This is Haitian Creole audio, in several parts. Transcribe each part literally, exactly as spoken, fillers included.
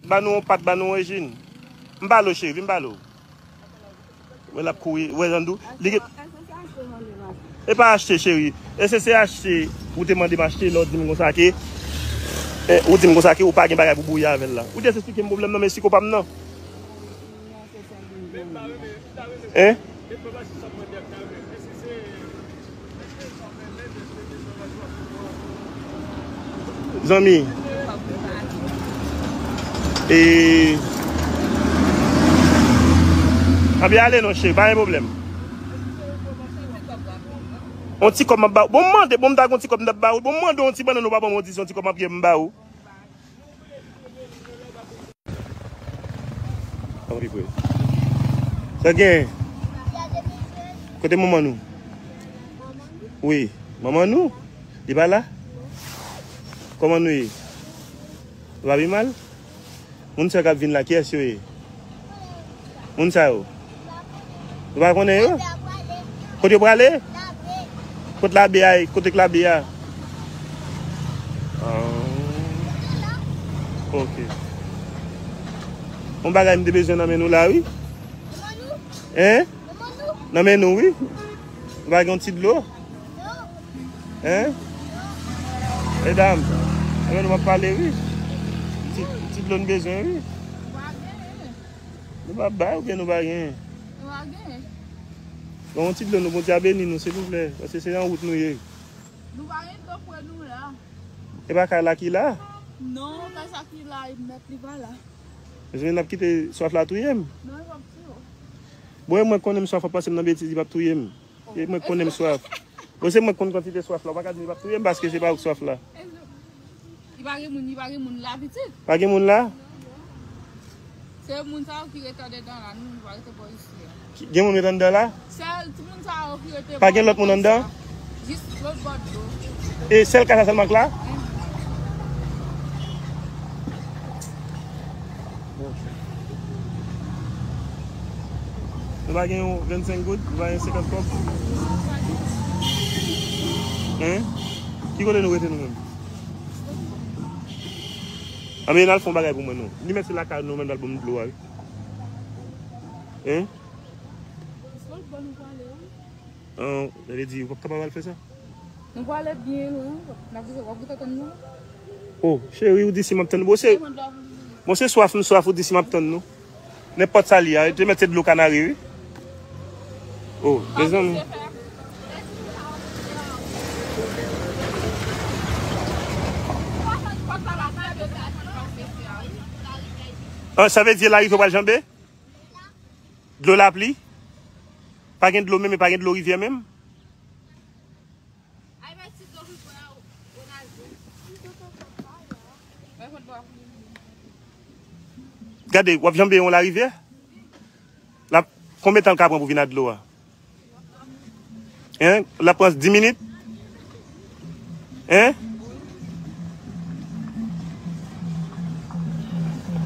Ba nou yon pat, ba nou yon ejin. M pale w, cheri, vin m pale w. Wè l ap kouri, wè Zandou. Li gen... E pa achte, cheri. E se, se achte. Ou te mande m achte, lè w di m konsa ke, eh, ou di m konsa ke ou pa gen bagay pou bouyi avè l la. Ou te esplike m pwoblèm nan, men siko pa m nan. Hein? Zanmi. E ann ale non, cheri, pa gen pwoblèm. On ti kòb m ap ba ou. Bon, m mande, bon, m ta gon ti kòb m t ap ba ou. Bon, m mande on ti bannann ou pa ban m, on ti, on ti kòb m ap, m ba ou. Anvi vre. Sa gen? Kote manman nou? Wi, manman nou? Li pa la? Kòman nou ye? Nou pa pi mal? Moun sa yo k ap vin la, kiyès yo ye? Moun sa yo? Ou pa konnen yo? Kote yo prale? Kot labe a ye? Kote k labe a? Ah. Ok. Yon bagay m te bezwen nan men nou la, wi. Hein? Nan men nou, wi. Nou pa gen yon ti dlo? Hein? Medam, anben nou p ap pale, wi. Ti, ti dlo n bezwen, wi. Nou pa bay oubyen nou pa gen? Nou pa gen. Bon, yon ti dlo nou, Bondye a beni nou, silvouplè. Paske se nan wout nou ye. Nou pa gen dlo pre nou la. E pa kay la ki la? Non, kay sa ki la, e mèt li pa la. Mezanmi, n ap kite swaf la touye m. Non, e p ap touye w. Bon, e mwen konnen m swaf, w ap pase m nan betiz, li p ap touye m. E mwen konnen m swaf. Bon, se mwen konn kantite swaf la. Ou pa ka di li p ap touye m paske se pa ou k swaf la. Li pa gen moun, li pa gen moun la, pitit. Pa gen moun la? Se moun sa yo ki ret andedan la, nou, nou pa rete bò isi a. Ki, gen moun ret anndan la? Sèl timoun sa yo ki rete bò isi a. Pa gen lòt moun anndan? Jis lòt bò dlo. E sèl kay sa sèlman k la? Hein. Nou pa gen yon vennsenk goud, nou pa gen senkant kòb. Hein? Ki kote nou rete nou menm? Anben, n al fè yon bagay pou mwen non. Li mèt se lakay nou menm l al ban m dlo a, wi. Hein? An, sa vle di, ou p ap kapab al fè sa? Nou prale byen lwen, n ap goute, w ap goute tann nou. Oh, cheri, ou di si m ap tann. Bon, se, bon, se swaf m swaf, ou di si m ap tann nou. Nenpòt sa li a, te mèt se dlo kanari, wi. Oh, mezanmi. Ah, sa vle di lari tou pral janbe? Dlo lapli? Pa gen dlo menm, e pa gen dlo rivyè menm? Gade, w ap janbe yon larivyè? L ap, konbyen tan l ka pran pou vin ak dlo a? Hein? L ap pran dis minit? Hein?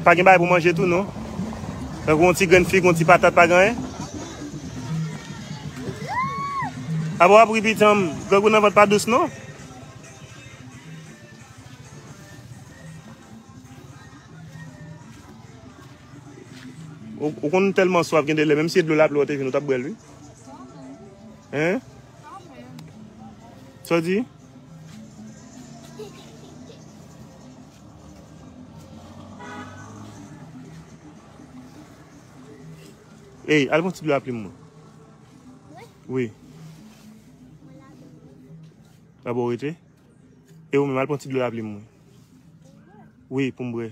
Pa gen bagay pou manje tou, non? Tankou yon ti grenn fig, yon ti patat, pa gen anyen? Apa w ap ri, pitit m? Grangou nan vant pa dous, non? Ou, ou konn tèlman swaf, gen de lè, menm si se dlo lapli w te vin, ou t ap bwè l, wi. Hein? Sa w di? Ey, al pran ti dlo lapli m mwen. Wi. Dabò rete. E ou menm, al pran ti dlo lapli m mwen. Wi, pou m bwè.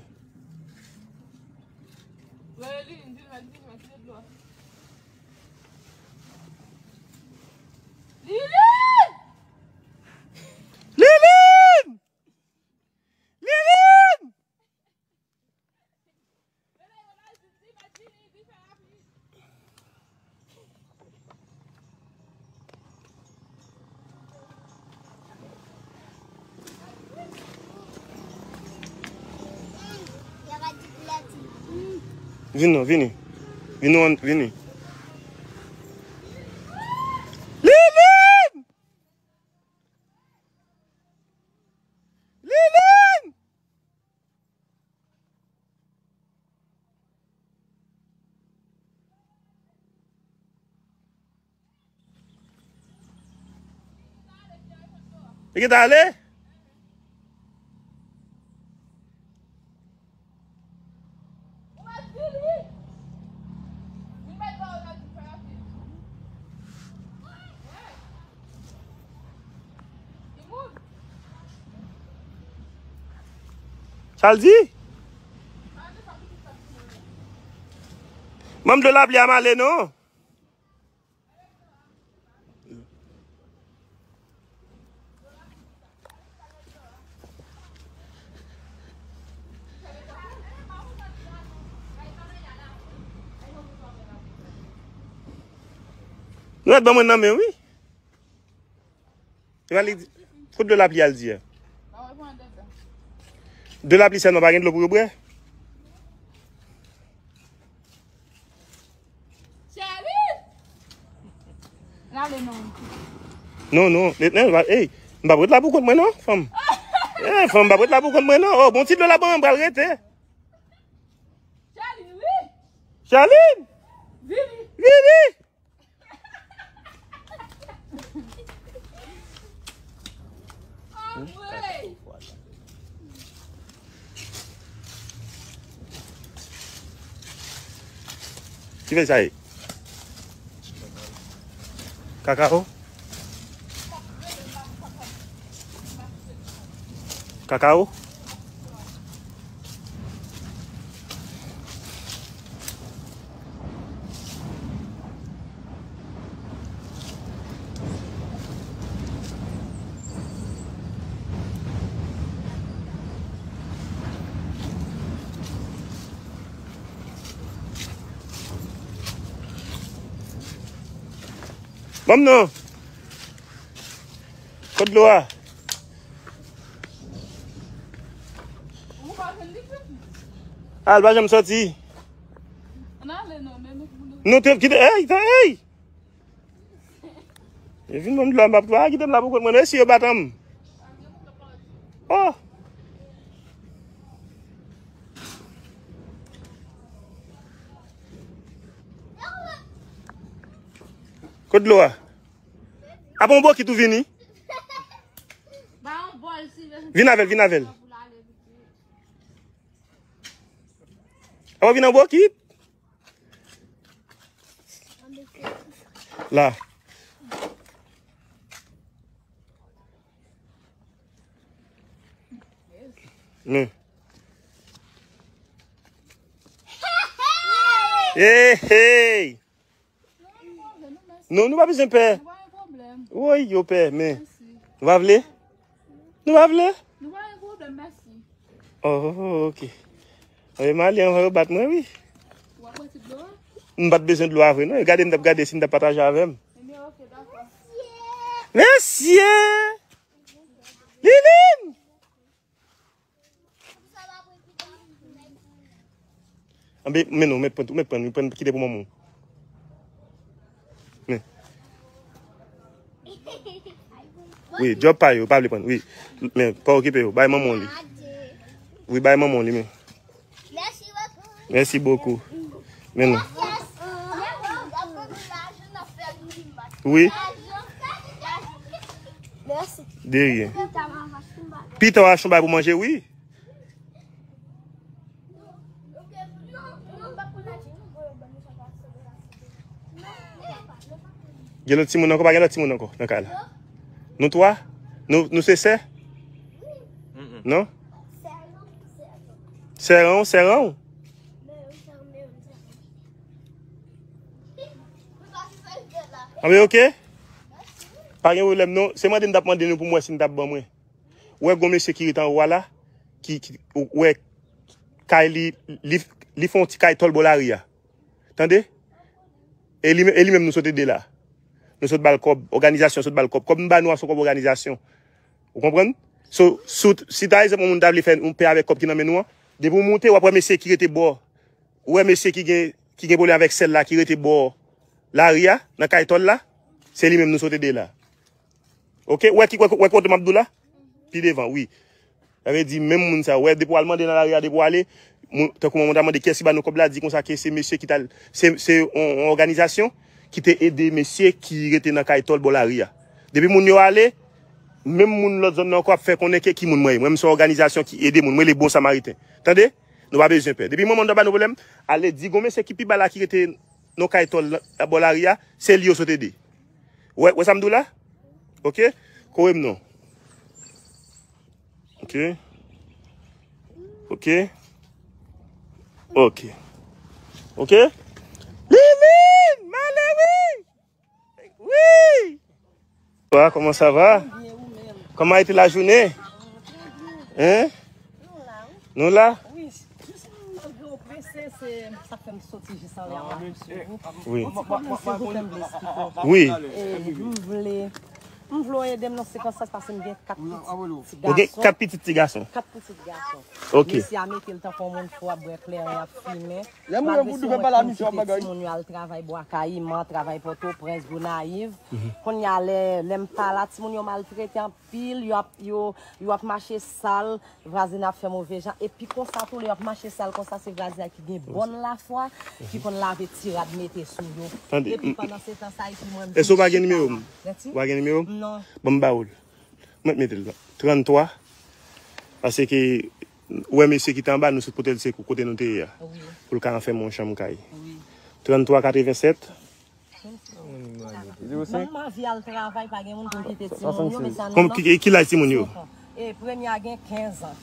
Liline! Liline! Liline! Vin non, vini. Vin non, vini. Liline! Liline! Li gentan ale? Sa l di? Ban m dlo lapli a m ale non. Nou mèt ban mwen nan men wi. Epa li di, kot dlo lapli a l di a? Dlo lapli sèlman, pa gen dlo pou yo bwè? Cheri! N ale non. Non, non, non, non, pa- ey, m p ap ret la pou kont mwen non, fanm. Ey, fanm, m p ap ret la pou kont mwen non. Oh, bon ti dlo la ban m, m pral rete. Cheri, wi. Charline! Vini. Vini! Ki fèy sa ye? Kakao? Kakao? Ban m non. Kot dlo a? Al, pa janm sòti. Nou te kite, ey, ey! Yo vin ban m dlo a, m p ap pa kite m la pou kont mwen non, e si yo bat m? Oh! Kot dlo a? Apa yon bokit ou vini? Vin avè l, vin avè l. Apa vin an bokit? La. Men. Hey, hey! Non, nou pa bezwen pè. Woy, yo pè, men. Nou pa vle? Nou pa vle? Oh, ok. Anben, m ale anvan yo bat mwen, wi. M pa t bezwen dlo a vre, non. Gade, m t ap gade si m t ap pataje avè m. Mesye! Liline! Anben, men non, mèt pran, mèt pran, pran, kite pou manman w. Men. Wi, djòb pa yo, pa vle pran, wi. Men, pa okipe yo, bay manman w li. Wi, bay manman w li, men. Merci beaucoup. Men non. Wi. De rien. Pita w achte yon bagay pou manje, wi. Gen lòt timoun ankò? Pa gen lòt timoun ankò nan kay la? Nou twa? Nou, nou se sè? Non? Sèran w, sèran w? Anben, ok. Pa gen pwoblèm, non. Se mande m t ap mande nou pou m wè si n t ap ban mwen. Ou wè gon mesye ki ret anwo a la, ki, ki, ou wè kay li, li, li fè yon ti kay tòl bò lari a. Tande? E li, e li menm nou sot ede la. Nou sot ba l kòb, òganizasyon sot ba l kòb. Kòb nou ba nou a se yon kòb òganizasyon. Ou konprann? So, si, si ta egzanp, yon moun ta vle fè yon pè avèk kòb ki nan men nou an, depi w moute, w ap wè mesye ki rete bò. Ou wè mesye ki gen, ki gen pwoblèm avèk sèl la, ki rete bò lari a, nan kay tòl la, se li menm nou sot ede la. Ok, wè ki, wè, wè kote m ap di w la? Pi devan, wi. Sa vle di, menm moun sa, wè, depi w al mande nan lari a, depi w ale, moun, tankou moun ta mande kiyès ki ba nou kòb la, di konsa ke se mesye ki t al, se, se yon, yon òganizasyon ki te ede mesye ki rete nan kay tòl bò lari a. Depi moun yo ale, Menm moun lòt zòn nan ankò ap fè konnen ke ki moun mwen ye. Mwen, m se yon òganizasyon ki ede moun. Mwen, le bon samariten. Tande? Nou pa bezwen pè. Depi mwen, mwen ba nou pwoblèm, ale di gon mesye ki pi ba la ki rete nan kay tòl la, bò lari a, se li yo sot ede. Wè, wè sa m di w la? Oke? Kore m non. Oke. Oke. Oke. Oke. Li vin! Malewi! Wi! Wa, comment ça va? Comment a été la journée? Hein? Nou la? Wi, jis malgre w prese, se sa k fè m soti jis anlè an la pou swiv ou. Wi. Yon ti pwoblèm, silvouplè, m vle eksplike w. Wi. E, m vle, m vle w ede m nan sekans sa, paske m gen kat pitit ti gason. Ou gen kat pitit ti gason? Kat pitit gason. Ok. Mesye a mete l tankou yon moun fou, ap bwè kleren, ap fimen. Malgre se mwen k konn kite timoun yo al travay Bwa Kayiman, travay Pòtoprens, Gonayiv. Kounye a, lè, lè m pa la, timoun yo maltrete anpil, yo ap, yo, yo ap mache sal, vwazen ap fè move jan. Epi konsa tou, lè yo ap mache sal konsa, se vwazen an ki gen bòn lafwa, ki konn lave ti rad mete sou yo. Tande, epi pandan se tan sa, epi mwen, m vin chita la. Èske w pa gen nimewo m? Ou pa gen nimewo m? Non. Bon, m ba ou l. Mwen mete l la. Tranntwa. Paske, ou wè mesye ki te anba, nou sot pote l sekou, kote nou te ye a. Wi. Pou l ka ranfèmen yon chanm kay. Wi. Tranntwa katrevensèt. Zewo senk. Manman vi al travay, pa gen moun pou kite timoun yo, mesye a. Kòm ki, ki laj timoun yo? Senk an. E premye a gen kenz an.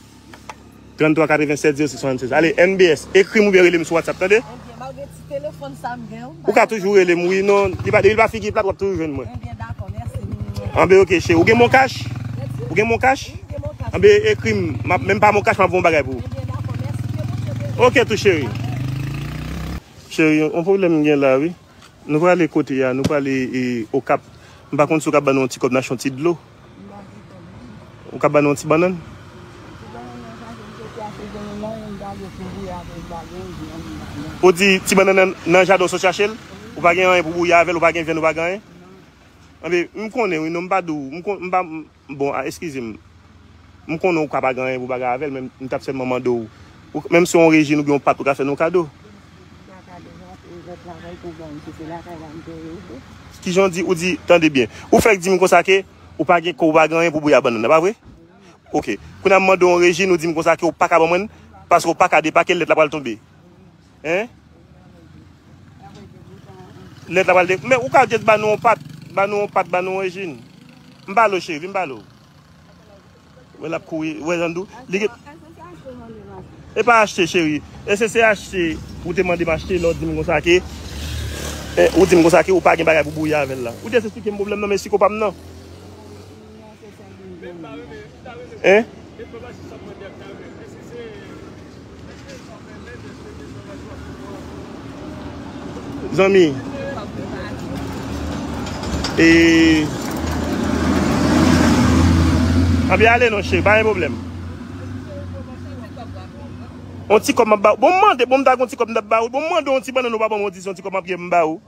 Tranntwa katrevensèt zewo sis swasannsèz. Ale, N B S, ekri m oubyen rele m sou WhatsApp, tande? Ebyen, malgre ti telefòn sa m gen, ou ka toujou rele m, wi, non, li pa, depi l pa figi plat, w ap toujou jwenn mwen. Ebyen, dakò, mèsi. Anben, ok, cheri. Ou gen MonCash? Ou gen MonCash? Wi, m gen MonCash. Anben, ekri m. M ap, menm pa MonCash, m ap voye yon bagay pou ou. Ebyen, dakò, mèsi. Ok, tou, cheri. Cheri, yon pwoblèm m gen la, wi. Nou prale kote a, nou prale, e, Okap. M pa konn si w ka ban nou yon ti kòb n achte yon ti dlo. Ou ka ban nou yon ti bannann? Ou di ti bannann nan, nan jaden w sot chache l? Ou pa gen anyen pou bouyi avè l, ou pa gen vyann, ou pa gen anyen? Anben, m konnen, wi, non, m pa di w, m kon-, m pa, m, bon, a, eskize m. M konnen ou ka pa gen anyen pou bagay avè l, men m t ap sèlman mande w. Ou, menm si yon rejin oubyen yon pat, ou ka fè nou kado. Kijan w di, ou di, tande byen. Ou fèk di m konsa ke ou pa gen kò, ou pa gen anyen pou bouyi bannann nan, pa vre? Ok. Kounye a m mande w yon rejin, ou di m konsa ke ou pa ka ban mwen l, paske ou pa ka depake l, lèt la pral tonbe. Hein? Lèt la pral de-, men ou ka just ba nou yon pat, ba nou yon pat, ba nou yon rejin. M pale w, cheri, vin m pale w. Wè l ap kouri, wè jan l di w. Li gen, e pa achte, cheri. E se, se achte, ou te mande m achte, lè w di m konsa ke, e, ou di m konsa ke ou pa gen bagay pou bouyi avè l la. Ou just esplike m pwoblèm nan, men si ko pa m nan. Hein? Zanmi. E, anben ale non, cheri, pa gen pwoblèm. Yon ti kòb m ap ba ou. Bon, m mande, bon, m ta gen yon ti kòb m t ap ba ou. Bon, m mande yon ti bannann ou pa ban m, ou di se yon ti kòb m ap gen m ba ou.